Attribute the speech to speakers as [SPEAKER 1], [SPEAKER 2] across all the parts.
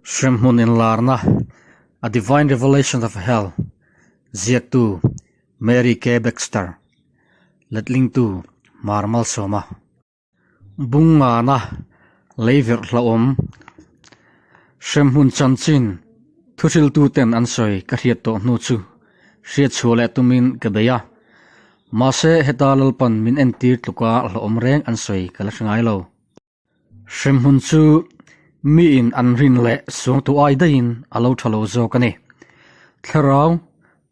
[SPEAKER 1] Hremhmun inlarna, A Divine Revelation of Hell, ziaktu Mary K. Baxter, letlingtu Mar Malsawma. Bungngana leiverh hlauhawm, Hremhmun chanchin thuhriltuten an sawi ka hriat tawh hnu chu hriatchhuah leh tumin ka bei a. Mahse heta Lalpan min entir tluka hlauhawm reng an sawi ka la hre ngai lo. Hremhmun chu miin an rin leh suangtu ai daihin a lo tha lo zawk a ni. Thlarau,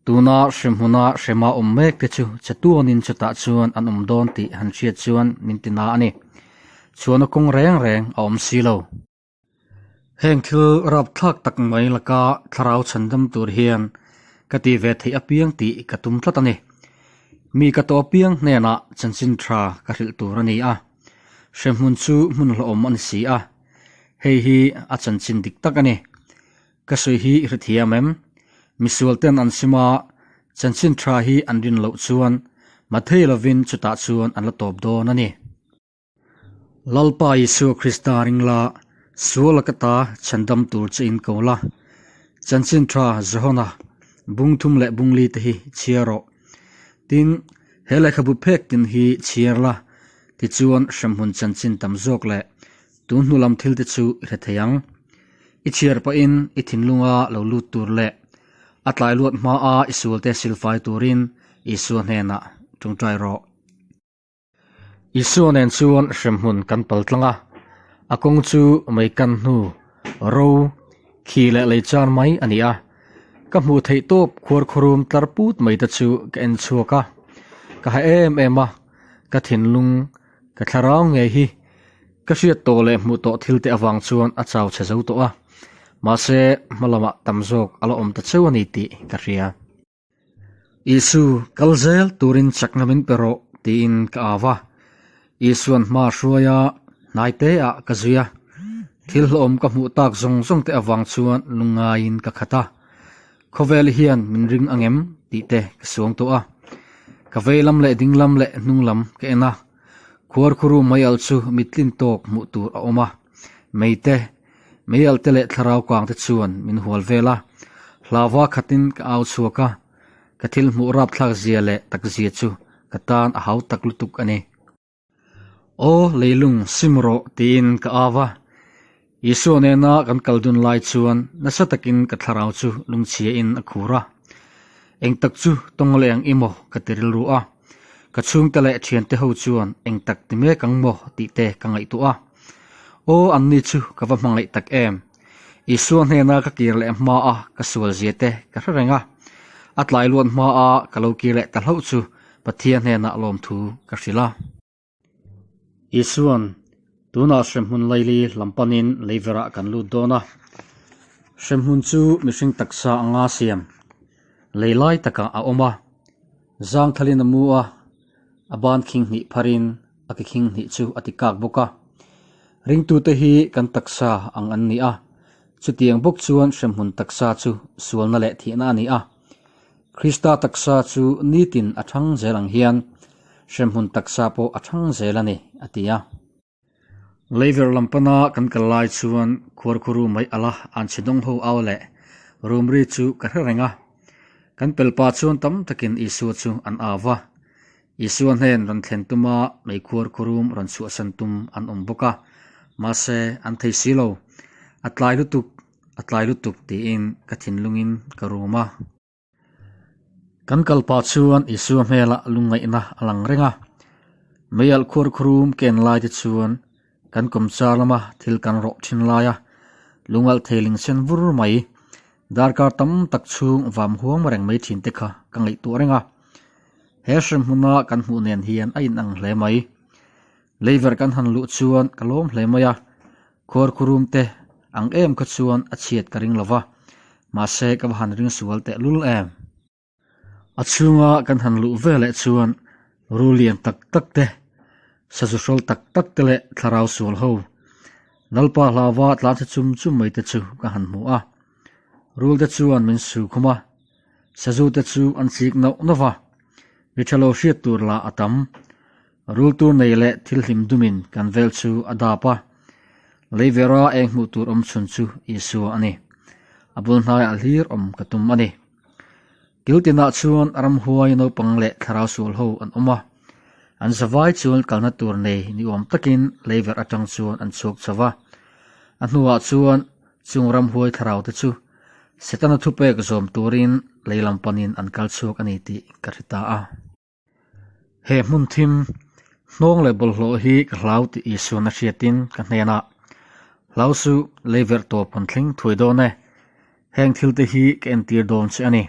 [SPEAKER 1] tuna hremhmuna hrema awm mek te chu chatuanin chutah chuan an awm dawn tih han hriat chuan min ti na a ni. Chhuahna kawng reng reng a awm si lo. Heng thil rapthlak tak mai laka thlarau chhandam tur hian ka ti ve theih apiang tih ka tum tlat a ni. Mi ka tawh apiang hnenah chanchin tha ka hrilh tur a ni a. Hrehmun chu hmun hlawhawm a ni si a, hei hi a chanchin dik tak a ni. Ka sawi hi i hrethiam em? Misual ten an sim a, chanchin tha hi an rin loh chuan mathei lovin chutah chuan an la tawp dawn a ni. Lalpa Isua Krista ring la, sual a ka ta chhandam tur che in ko la. Chanchin tha Johana bung thum leh bung li te hi chhiar rawh. Tin, he lehkhabu phek tin hi chhiar la, tichuan hremhmun chanchin tam zawk leh tun hnu lam thil te chu i hre thei ang. I chhiar pahin i thinlunga lo lut tur leh a tlai luat hmaa i sualte silfai turin Isua hnenah tawngtai rawh. Isua nen chuan hremhmun kan pal tlang a, a kawng chu mei kan hnu, ro, khi leh lei char mai a ni a. Ka hmuh theih tawp khuarkhurum tlar put mai te chu ka en chhuak a, ka ha em em a, ka thinlung, ka thlarau ngei hi ka hriat tawh leh hmuh tawh thil te avang chuan a chau chhe zo tawh a, mahse hma lamah tam zawk a la awm ta cheu a ni tih ka hria. Isu, kal zel turin chakna min pe rawh, tiin ka au a. Isuan hma hruai a, hnai te ah ka zui a. Thil hlawhawm ka hmuh tak zawng zawng te avang chuan lungngaiin ka khat a. Khawvel hian min ring angem tih te ka suang tawh a. Ka vei lam leh ding lam leh hnung lam ka en a. Khuarkhuru meialh chu mittlin tawk hmuh tur a awm a. Meite, meialh te leh thlarau kang te chuan min hual vel a, hlauva khatin ka au chhuak a, ka thil hmuh rapthlak zia leh tak zia chu ka tan a hau tak lutuk a ni. Aw leilung sim rawh tiin ka au a, Isua nena kan kal dun lai chuan nasa takin ka thlarau chu lungchhia in a khur a, eng tak chu tawng leh ang i maw ka ti rilru a, ka chhungte leh thiante ho chuan eng tak ti mek ang maw tih te ka ngaihtuah a. Aw anni chu ka va hmangaih tak em! Isua hnena ka kir leh hma a ka sual zia te ka hre reng a, a tlai luat hma a ka lo kir leh ta hlauh chu Pathian hnenah lawmthu ka hrilh a. Isuan, Tunah hremhmun laili lam panin leiverah kan lut dawn a. Hremhmun chu mihring taksa anga siam lei lai takah a awm a. Zangthalin a mu a, a ban khing hnih pharin a ke khing hnih chu a ti kak bawk a. Ringtute hi kan taksa ang an ni a, chutiang bawk chuan hremhmun taksa chu sualna leh thihna a ni a. Krista taksa chu nitin a thang zel ang hian hremhmun taksa pawh a thang zel a ni, a ti a. Leiverh lam pana kan kal lai chuan khuarkhuru mai ala an chhe dawng ho au leh rumri chu ka hre reng a. Kan pelpa chuan tam takin Isua chu an au va. Isua hnen rawn thlen tuma mei khuarkhurum rawn chhuahsan tum an awm bawk a, mahse an thei si lo. A tlai lutuk, a tlai lutuk tiin ka thinlungin ka rum a. Kan kal pah chuan Isua hmelah lungngaihna a lang reng a. Meialh khuarkhurum ken lai te chuan kan kawmchar lama thil kan rawh thin lai a, lungalh thei ling sen vur mai, darkar tam tak chhung vam huam reng mai thin te kha ka ngaihtuah reng a. He hremhmuna kan hmuh nen hian a inang hle mai. Leiverh kan han luh chuan ka lawm hle mai a, Khuarkhurum te ang em kha chuan a chhiat ka ring lo va, mahse ka va han ring sual teh lul em. A chhunga kan han luh ve leh chuan rul lian tak tak te, sazu hrawl tak tak te leh thlarau sual ho, Lalpa hlauva tlanchhe chum chum mai te chu ka han hmu a. Rul te chuan min su khum a, sazu te chu an chik nauh nauh va, mi tha lo hriat tur lah a tam. Rul tur nei leh thil hlim dumin kan vel chu a dap a. Leivera eng hmuh tur awm chhun chu Isua a ni. A bul hnaiah hlir awm ka tum a ni. Kil tinah chuan ramhuai naupang leh thlarau sual ho an awm a. An zavai chuan kalna tur nei ni awm takin leiverh atang chuan an chhuak chho va. A hnuah chuan chung ramhuai thlarau te chu Setana thupek zawm turin lei lam panin an kal chhuak a ni tih ka hre ta a. He hmun thim, hnawng leh bawlhhlawh hi ka hlau tih Isuan a hriatin ka hnenah, Hlau suh, lei verh tawp kan thleng thuai dawn e. Heng thil te hi ka entir dawn che a ni.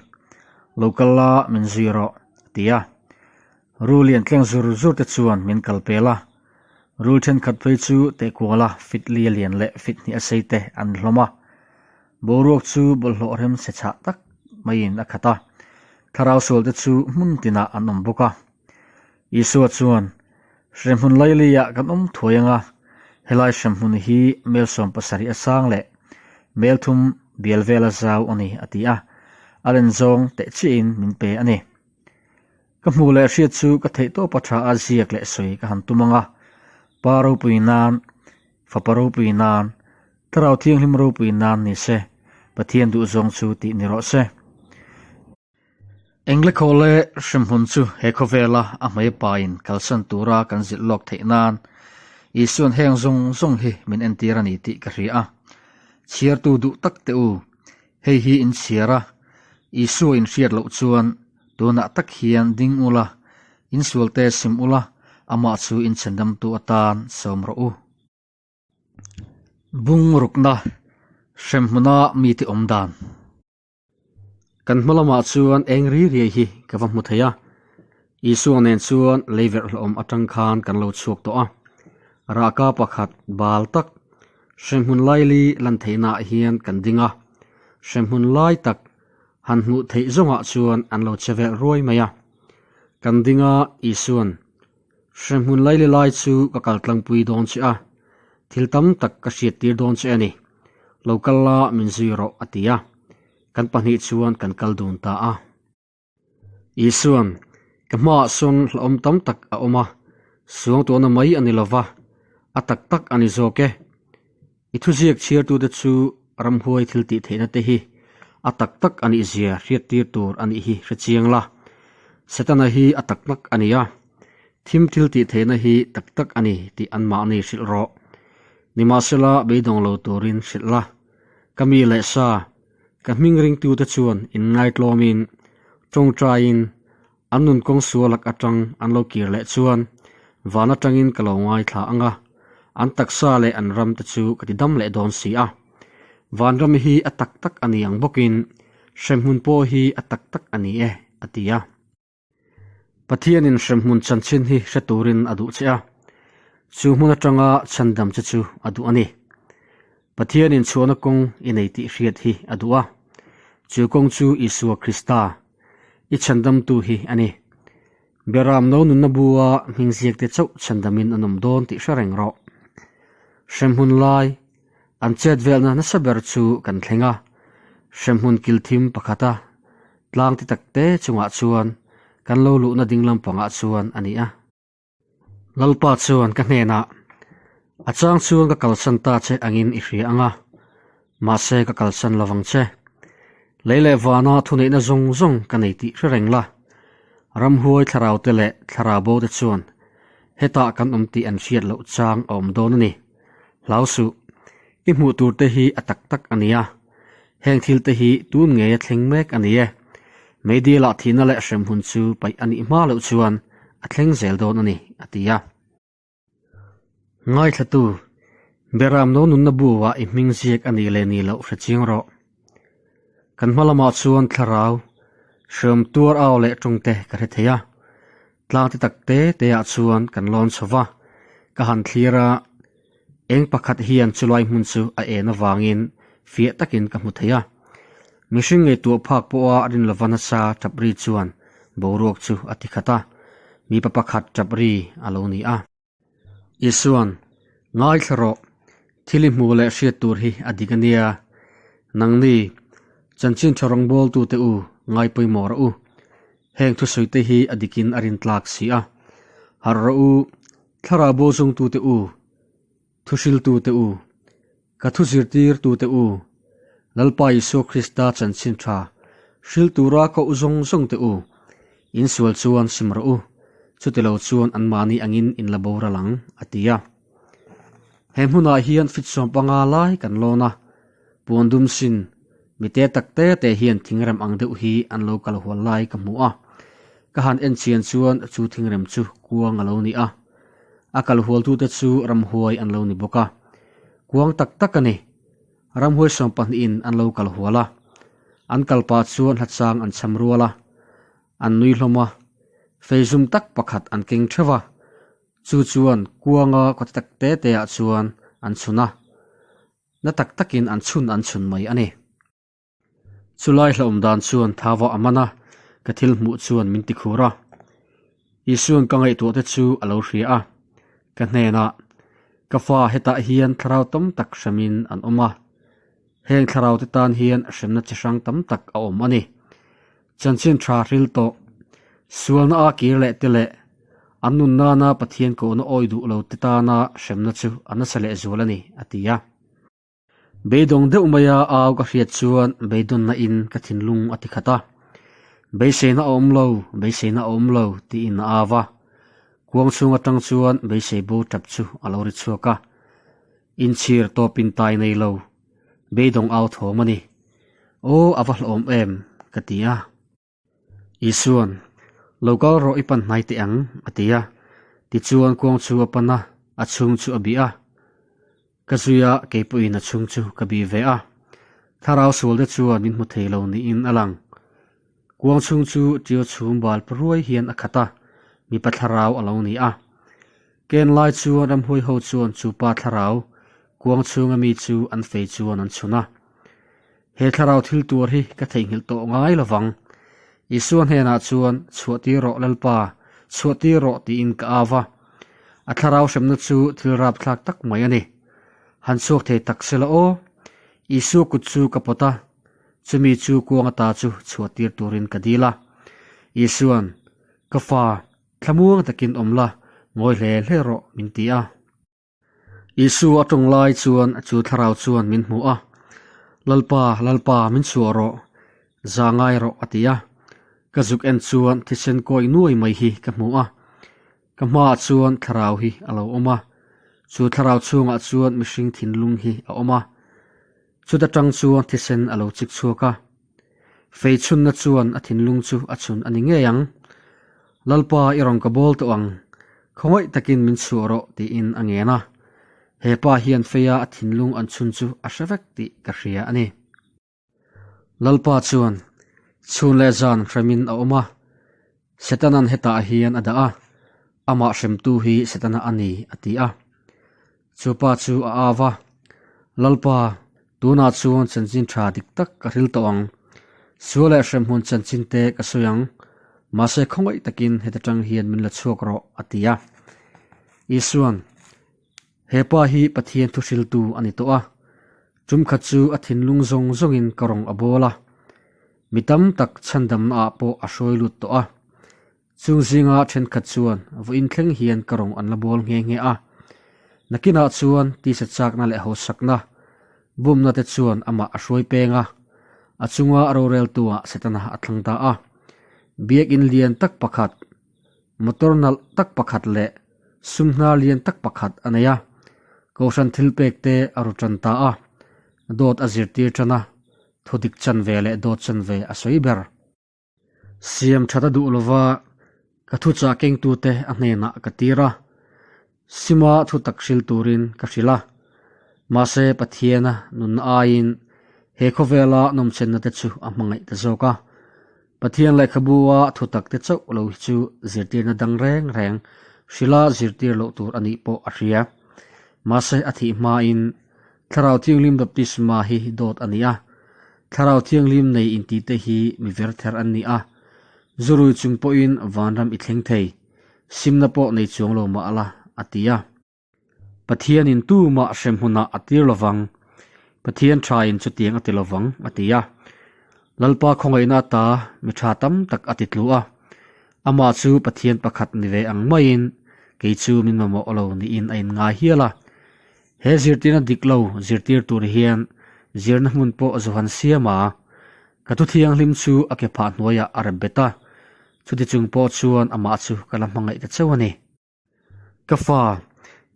[SPEAKER 1] Lo kal la, min zui rawh, a ti a. Rul lian tleng zur zur te chuan min kal pel a. Rul thenkhat phei chu tehkuala fit li a lian leh fit hnih a sei te an hlawm a. Boruak chu bawlhhlawh rem chhe chhah tak maiin a khat a, thlarau sualte chu hmun tinah an awm bawk a. Isua chuan, Hremhmun lailiah kan awm thuai ang a, helai hremhmun hi mel 70 a sang leh mel thum bial vela zau a ni, a ti a, a len zawng teh chiahin min pe a ni. Ka hmuh leh hriat chu ka theihtawpa tha a ziak leh sawi ka han tum ang a, Pa ropui nan, Fapa ropui nan, Thlarau Thianghlim ropui nan ni se, Pathian duhzawng chu tih ni rawh se. Englekhawh leh hremhmun chu he khawvela a hmei pain kalsan tura kan zilh lawk theih nan Isuan heng zawng zawng hi min entir a ni tih ka hria a. Chhiartu duh tak teh u, hei hi in chhiar a, Isua in hriat loh chuan Tunah tak hian ding ula, insualte sim ula, amah chu inchhendamtu atan sawm rawh u. Bung rukna hremhmuna mite awm dan. Kan hma lamah chuan eng ri riai hi ka va hmu thei a. Isua nen chuan leiverh hlawm atang khan kan lo chhuak tawh a. Rahka pakhat bal tak hremhmun laili lan theihnaah hian kan ding a. Hremhmun lai tak Han hmuh theih zawngah chuan an lo che velh ruai mai a. Kan dinga Isuan, Hrehmun laili lai chu ka kal tlangpui dawn che a, thil tam tak ka hriattir dawn che a ni. Lo kal la min zui rawh a ti a. Kan pahnih chuan kan kal dun ta a. Isuan, Ka hmaah sawn hlauhawm tam tak a awm a, suangtuahna mai a ni lo va, a tak tak a ni zawk e. I thuziak chhiartute chu ramhuai thil tih theihna te hi a tak tak a nih zia hriattir tur a nih hi hre chiang la. Setana hi a tak tak a ni a, thim thil tih theihna hi tak tak a ni tih anmahni hrilh rawh. Nimahsela beidawng lo turin hrilh la. Ka mi leh sa, ka hming ringtute chuan inngaitlawmin, tawngtaiin, An nun kawng sualak atang an lo kir leh chuan van atangin ka lo ngaithla ang a, an taksa leh an ram te chu ka ti dam leh dawn si a. Vanram hi a tak tak a ni ang bawkin hremhmun pawh hi a tak tak a ni e, a ti a. Pathianin hremhmun chanchin hi hre turin a duh che a, chu hmun atanga chhandam che chu a duh a ni. Pathianin chhuahna kawng i nei tih hriat hi a duh a, chu kawng chu Isua Krista, i chhandamtu hi a ni. Beram no nunna bua hming ziakte chauh chhandamin an awm dawn tih hre reng rawh. Hremhmun lai, an chet velna nasa ber chu kan thleng a, hremhmun kil thim pakhata tlang ti takte chungah chuan kan lo luhna ding lampangah chuan a ni a. Lalpa chuan ka hnenah, A chang chuan ka kalsan ta che angin i hria ang a, mahse ka kalsan lovang che. Lei leh vana thuneihna zawng zawng ka nei tih hre reng la. Ramhuai thlarau te leh thlarau bo te chuan hetah kan awm tih an hriat loh chang a awm dawn a ni. Hlau suh, i hmuh tur te hi a tak tak a nia. Heng thil te hi tun ngei a thleng mek a ni e. Meidil-ah thihna leh hremhmun chu paih a nih hma loh chuan a thleng zel dawn a ni, a ti a. Ngaithlatu, Beram no nunna bu-ah i hming ziak a nih leh nih loh hre chiang rawh. Kan hma lamah chuan thlarau, hreawm tuar au leh tawngte ka hre thei a. Tlang ti tak te te ah chuan kan lawn chho va, ka han thlir a, eng pakhat hian chulai hmun chu a en avangin fiah takin ka hmu thei a. Mihring ngaihtuah phak pawha rin lova nasa tap ri chuan boruak chu a ti khat a, mipa pakhat tap ri a lo ni a. Isuan, Ngaithla rawh, thil i hmuh leh hriat tur hi a dik a nia. Nangni, chanchin tha rawngbawltute u, ngai pawimawh rawh u. Heng thusawite hi a dikin a rintlak si a. Harh rawh u, thlarau bo zungtute u, thuhriltute u. Ka thu zirtirtute u, Lalpa Isua Krista chanchin tha hril tura koh zawng zawng te u, in sual chuan sim rawh u, chutilo chuan anmahni angin in la boral ang, a ti a. He hmunah hian fit sawmpanga lai kan lawn a, puan dum sin mi te tak te te hian thingrem ang deuh hi an lo kal hual lai ka hmu a. Ka han en chian chuan chu thingrem chu kuang a lo ni a. A kal hualtute chu ramhuai an lo ni bawk a. Kuang tak tak a ni. Ramhuai sawmpahnihin an lo kal hual a. An kal pah chuan hlachang an cham rual a. An nui hlawm a. Fei zum tak pakhat an keng theuh a. Chu chuan kuanga kawt tak te te ah chuan an chhun a. Na tak takin an chhun an chhun mai a ni. Chulai hlauhawm dan chuan thava a man a, ka thil hmuh chuan min ti khur a. Isuan ka ngaihtuah te chu a lo hria a, ka hnenah, Ka fa hetah hian thlarau tam tak hremin an awm a, heng thlarau te tan hian hremna chi hrang tam tak a awm a ni. Chanchin tha hril tawh, sualna a kir leh te leh an nun nana Pathian kohna awi duh lo te tana hremna chu a nasa lehzual a ni, a ti a. Beidawng deuh maia au ka hriat chuan beidawnna in ka thinlung a ti khat a. Beiseina a awm lo, beiseina a awm lo tiin a au a. Kuang chhung atang chuan beisei bo tap chu a lo ri chhuak a. Inchhir tawpin tai nei lo, beidawng au thawm a ni. Aw a va hlauhawm em ka ti a. Isuan, Lo kal rawh i pan hnai teh ang, a ti a. Tichuan kuang chu a pan a, a chhung chu a bih a. Ka zui a, kei pawhin a chhung chu ka bih ve a. Thlarau sual te chuan min hmu thei lo niin a lang. Kuang chhung chu ṭio chhum bal paruai hian a khat a, mipa thlarau a lo ni a. Ken lai chuan ramhuai ho chuan chu pa thlarau kuang chhunga mi chu an fei chuan an chhun a. He thlarau thil tuar hi ka theihnghilh tawh ngai lo vang. Isua hnenah chuan, Chhuah tir rawh Lalpa, chhuah tir rawh tiin ka au va. A thlarau hremna chu thil rapthlak tak mai a ni. Han chhuak thei tak se la aw. Isua kut chu ka pawt a, chumi chu kuang ata chu chhuah tir turin ka dil a. Isua'n, Ka fa, thlamuang takin awm la, ngawi hle hle rawh min ti a. Isu a tawng lai chuan chu thlarau chuan min hmu a, Lalpa, Lalpa, min chhuah rawh, za ngai rawh a ti a. Ka zuk en chuan thisen kawi nuai mai hi ka hmu a, ka hmaah chuan thlarau hi a lo awm a, chu thlarau chhungah chuan mihring thinlung hi a awm a, chuta tang chuan thisen a lo chik chhuak a. Fei chhunna chuan a thinlung chu a chhun a ni ngei ang. Lalpa i rawn ka bawl tawh ang, khawngaih takin min chhuah rawh tiin a ngen a. He pa hian feia a thinlung an chhun chu a hre vek tih ka hria a ni. Lalpa chuan chhun leh zan hremin a awm a, Setana'n hetah hian a dah a, amah hremtu hi Setana a ni a ti a. Chu pa chu a au va, Lalpa, tunah chuan chanchin tha dik tak ka hril tawh ang. Sual leh hremhmun chanchin te ka sawi ang, mahse khawngaih takin heta tang hian min la chhuak rawh, a ti a. Isua'n, He pa hi Pathian thu hriltu a ni tawh a, tumkhat chu a thinlung zawng zawngin ka rawng a bawl a, mi tam tak chhandamna ah pawh a hruai lut tawh a. Chung zinga thenkhat chuan vawiin thleng hian ka rawng an la bawl nghe nghe a. Nakinah chuan tisa chakna leh hausakna, bumna te chuan amah a hruai peng a, a chunga roreltuah Setana a thlang ta a. Biakin lian tak pakhat, motor nalh tak pakhat leh sum hnar lian tak pakhat a nei a. Kohhran thilpek te a ru tan ta a, dawt a zirtir tan a, thudik chanve leh dawt chanve a sawi ber. Siam that a duh lova ka thuchah kengtute a hnenah ka tir a, Sima thutak hril turin ka hrilh a. Mahse Pathiana nunna aiin he khawvela nawmchenna te chu a hmangaih ta zawk a. Pathian lehkhabu-a thutak te chauh lo hi chu zirtirna dang reng reng hrila zirtir loh tur a nih pawh a hria. Mahse a thih hmain Thlarau Thianghlim baptisma hi dawt a ni a. Thlarau Thianghlim nei intihte hi mi verther an ni a. Zurui chung pawhin vanram i thleng thei, simna pawh nei chuang lo mah la, a ti a. Pathianin tumah hremhmunah a tir lovang, Pathian thain chutiang a ti lovang, a ti a. Lalpa khawngaihna ata mi tha tam tak a ti tlu a. Amah chu Pathian pakhat ni ve ang maiin kei chu min mamawh lo niin a inngai hial a. He zirtirna dik lo zirtir tur hian zirna hmun pawh Johan siam a, ka thu thianghlim chu a ke phah hnuaiah a rep bet a, chuti chung pawh chuan amah chu ka la hmangaih ta chauh a ni. Ka fa,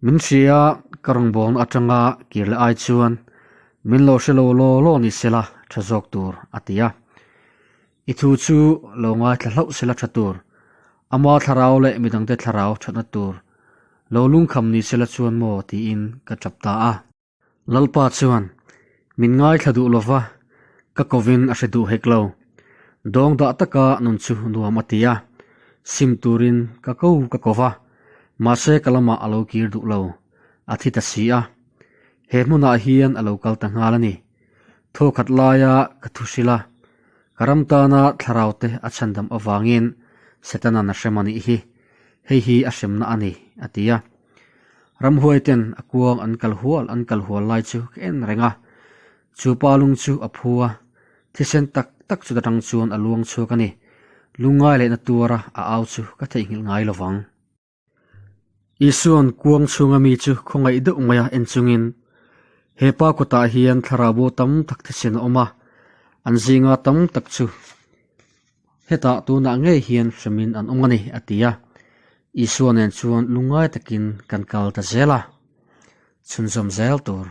[SPEAKER 1] min hria ka rawngbawlna atanga kir leh ai chuan min lo hre lo law law ni sela tha zawk tur, a ti a. I thu chu lo ngaithla hlauh sela tha tur, ama thlarau leh midangte thlarau thatna tur lo lungkham ni sela chuan maw tiin ka tap ta a. Lalpa chuan, Min ngaithla duh lova, ka kovin a hre duh hek lo. Dawng dah taka nun chu nuam a ti a, sim turin ka ko ka ko va, mahse ka lamah a lo kir duh lo, a thi ta si a. He hmunah hian a lo kal ta nghal a ni. Thawkhat laia ka thu hrilh a, ka ram tana thlarau te a chhandam avangin Setana'n a hrem a nih hi, hei hi a hremna a ni, a ti a. Ramhuai ten a kuang an kal hual an kal hual lai chu ka en reng a, chu pa lung chu a phu a, thisen tak tak chu atang chuan a luang chhuak a ni. Lungngai lehna tuara a au chu ka theihnghilh ngai lo vang. Isua'n kuang chhunga mi chu khawngaih deuh mai a en chungin, He pa kutah hian thlarau bo tam tak thisen a awm a, an zinga tam tak chu hetah tunah ngei hian hremin an awm a ni, a ti a. Isua nen chuan lungngai takin kan kal ta zel a, chhunzawm zel tur.